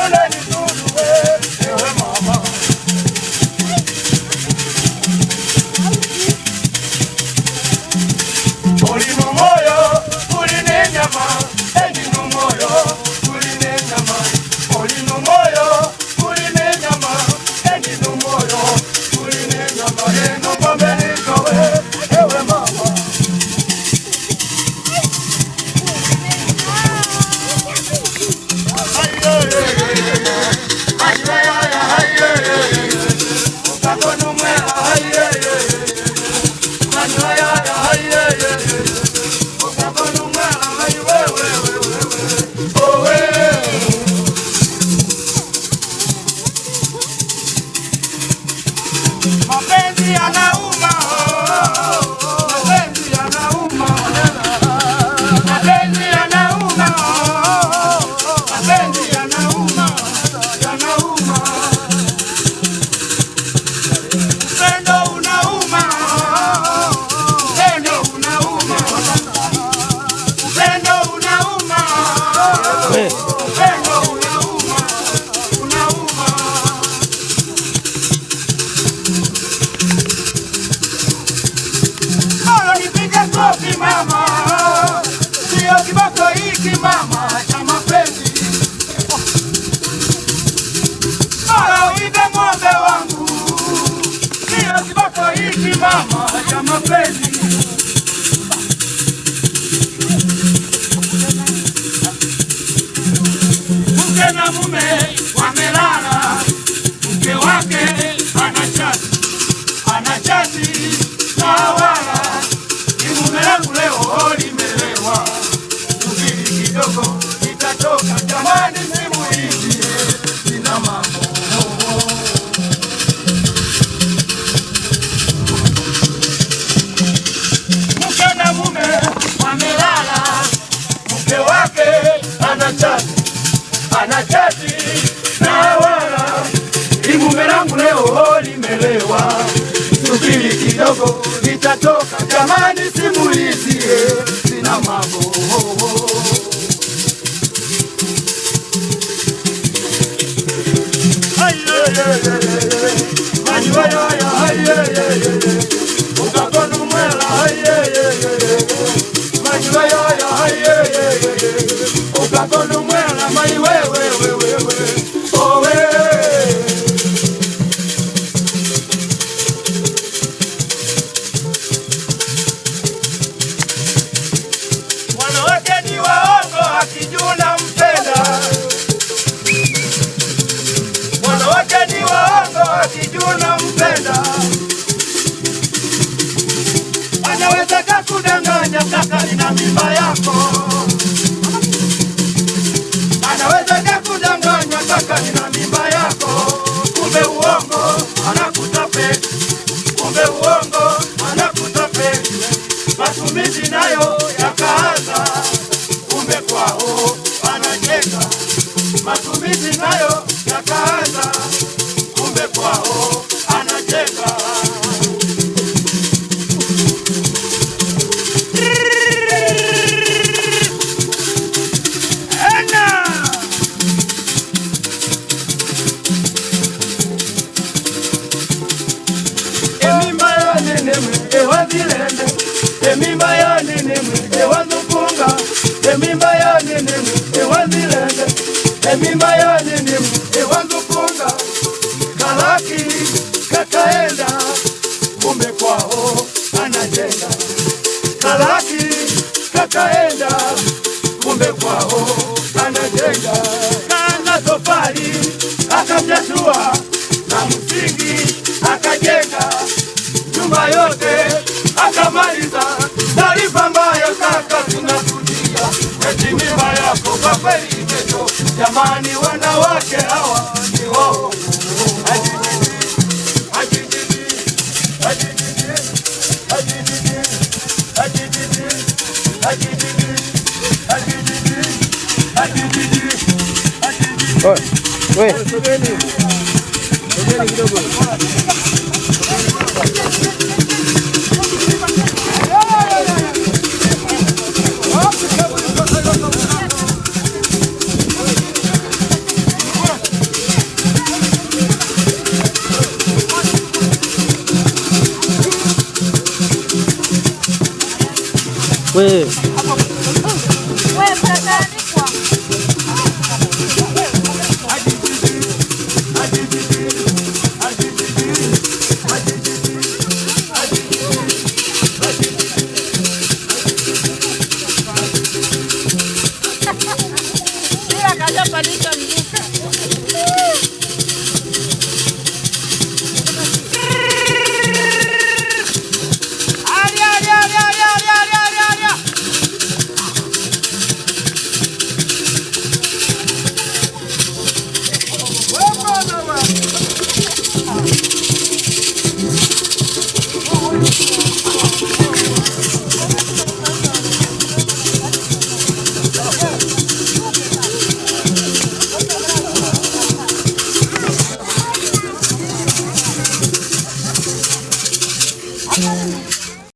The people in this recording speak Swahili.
Unanizuru ewe mama. Oli mu moyo uli nenyama, endi mu moyo uli nenyama. Oli mu moyo uli nenyama, endi mu moyo uli nenyama. Enu pambeni kowe ewe mama. Mapenzi yanauma, mapenzi yanauma, mapenzi yanauma, mapenzi yanauma, yanauma. Upendo unauma, upendo unauma, upendo unauma, upendo unauma, unauma. Bora nipige kofi mama, sio kiboko hiki mama cha mapenzi. Bora uibe ng'ombe wangu, sio kiboko hiki mama cha mapenzi. Mke na mume wamelala, mke wake anachati, anachati na wala ni mume langu leo limelewa, subiri kidogo nitatoka. Jamani, simu hizi zina mambo. Mke na mume wamelala, mke wake anachati, anachati na wala ni mume langu leo limelewa, subiri kidogo nitatoka. Jamani, simu hizi zina mambo. Wanawake ni waongo, akijua mpenda. Wanawake ni waongo, akijua mpenda. Anaweza kakudanganya kaka, nina mimba yako. Anaweza kakudanganya kaka, nina mimba yako. Kumbe uongo, anakutapeli. Kumbe uongo, anakutapeli. Matumizi nayo yakaanza, kumbe kwao anajenga. Matumizi nayo yakaanza, kumbe kwao anajenga. Ena! Emimba ya nenemwe ewazilende, emimba ya nenemwe ewazukunga, emimba ya nenemwe ewazilende, emimba ya nenemwe ewazukunga. Kalaki kakaenda, kumbe kwao anajenga. Kalaki kakaenda, kumbe kwao anajenga. Kana tofali akafyatua na msingi akajenga nyumba yote akamaliza. Taarifa mbaya kaka zinakujia, eti mimba yako kwa kweli imeto. Jamani, wanawake hawa ni waongo. Ajijiji, ajijiji, ajijiji, ajijiji, ajijiji, ajijiji, ajijiji, ajijiji, ajijiji. We, sogeni kidogo. We.